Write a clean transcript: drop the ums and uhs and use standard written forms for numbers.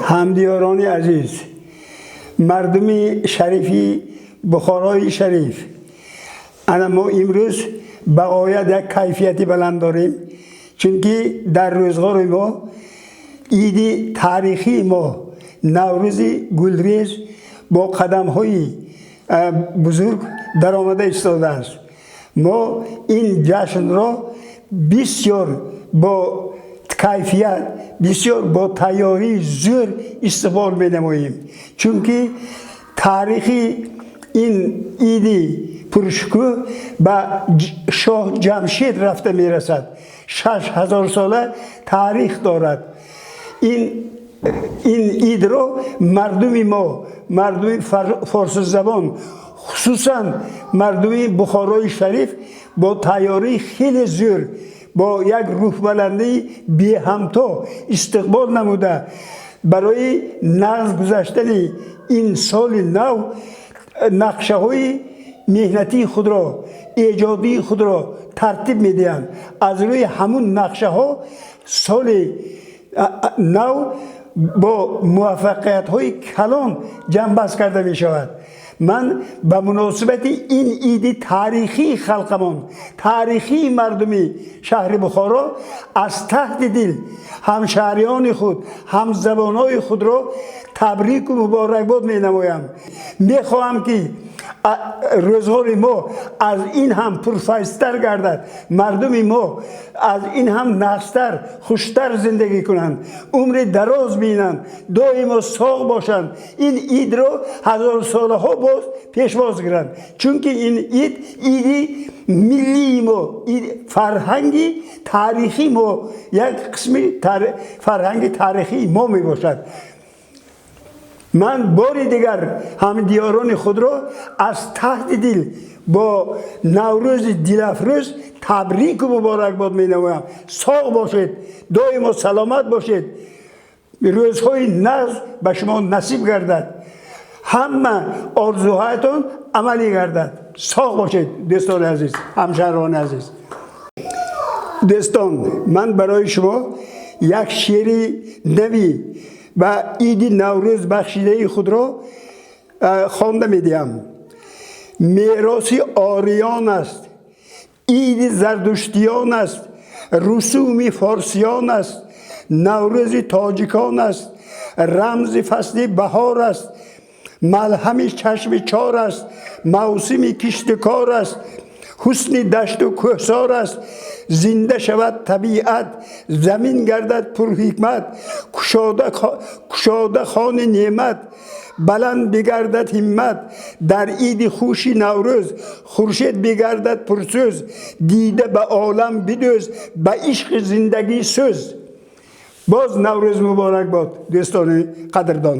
Ҳамдиёрони азиз, мардуми шарифи Бухорои шариф, ана мо имрӯз ба ғоят як кайфияти баланд дорем, чунки дар рӯзғори мо иди таърихии мо, Наврӯзи гулрез, бо қадамҳои бузург даромада истодааст. Мо ин ҷашнро бисёр бо кайфият, бисёр бо тайёрии зӯр истиқбол менамоем, чунки таърихи ин иди пуршукӯҳ ба шоҳ Ҷамшед рафта мерасад, 6000 сола таърих дорад. Ин идро мардуми мо, мардуми форсизабон, хусусан мардуми Бухорои шариф, бо тайёрии хеле зӯр, бо як рӯҳбаландии беҳамто истиқбол намуда, барои нағз гузаштани ин соли нав нақшаҳои меҳнатии худро, эҷодии худро тартиб медиҳанд. Аз рӯи ҳамун нақшаҳо соли нав бо муваффақиятҳои калон ҷамъбаст карда мешавад. Ман ба муносибати ин иди таърихии халқамон, таърихии мардуми шаҳри Бухоро, аз таҳти дил ҳамшаҳриёни худ, ҳамзабонҳои худро табрику муборакбод менамоям. Мехоҳам, ки рӯзғори мо аз ин ҳам пурфайзтар гардад, мардуми мо аз ин ҳам нағзтар, хуштар зиндагӣ кунанд, умри дароз бинанд, доимо соғ бошанд, ин идро ҳазорсолаҳо боз пешвоз гиранд, чунки ин ид иди миллии мо, фарҳанги таърихии мо, як қисми фарҳанги таърихии мо мебошад. Ман бори дигар ҳамдиёрони худро аз таҳти дил бо Наврӯзи дилафрӯз табрику муборакбод менамоям. Соғ бошед, доимо саломат бошед, рӯзҳои нағз ба шумо насиб гардад, ҳама орзуҳоятон амалӣ гардад. Соғ бошед, дӯстони азиз, ҳамшаҳрони азиз. Дӯстон, ман барои шумо як шеъри нави ба иди Наврӯз бахшидаи худро хонда медиҳам. Мероси ориён аст, иди зардуштиён аст, русуми форсиён аст, Наврӯзи тоҷикон аст, рамзи фасли баҳор аст, малҳами чашми чор аст, мавсими кишту кор аст, ҳусни дашту кӯҳсор аст. Зинда шавад табиат, замин гардад пурҳикмат, кушода хони неъмат, баланд бигардад ҳиммат. Дар иди хуши Наврӯз хуршед бигардад пурсӯз, дида ба олам бидӯз, ба ишқи зиндагӣ сӯз. Боз Наврӯз муборак бод, дӯстони қадрдон.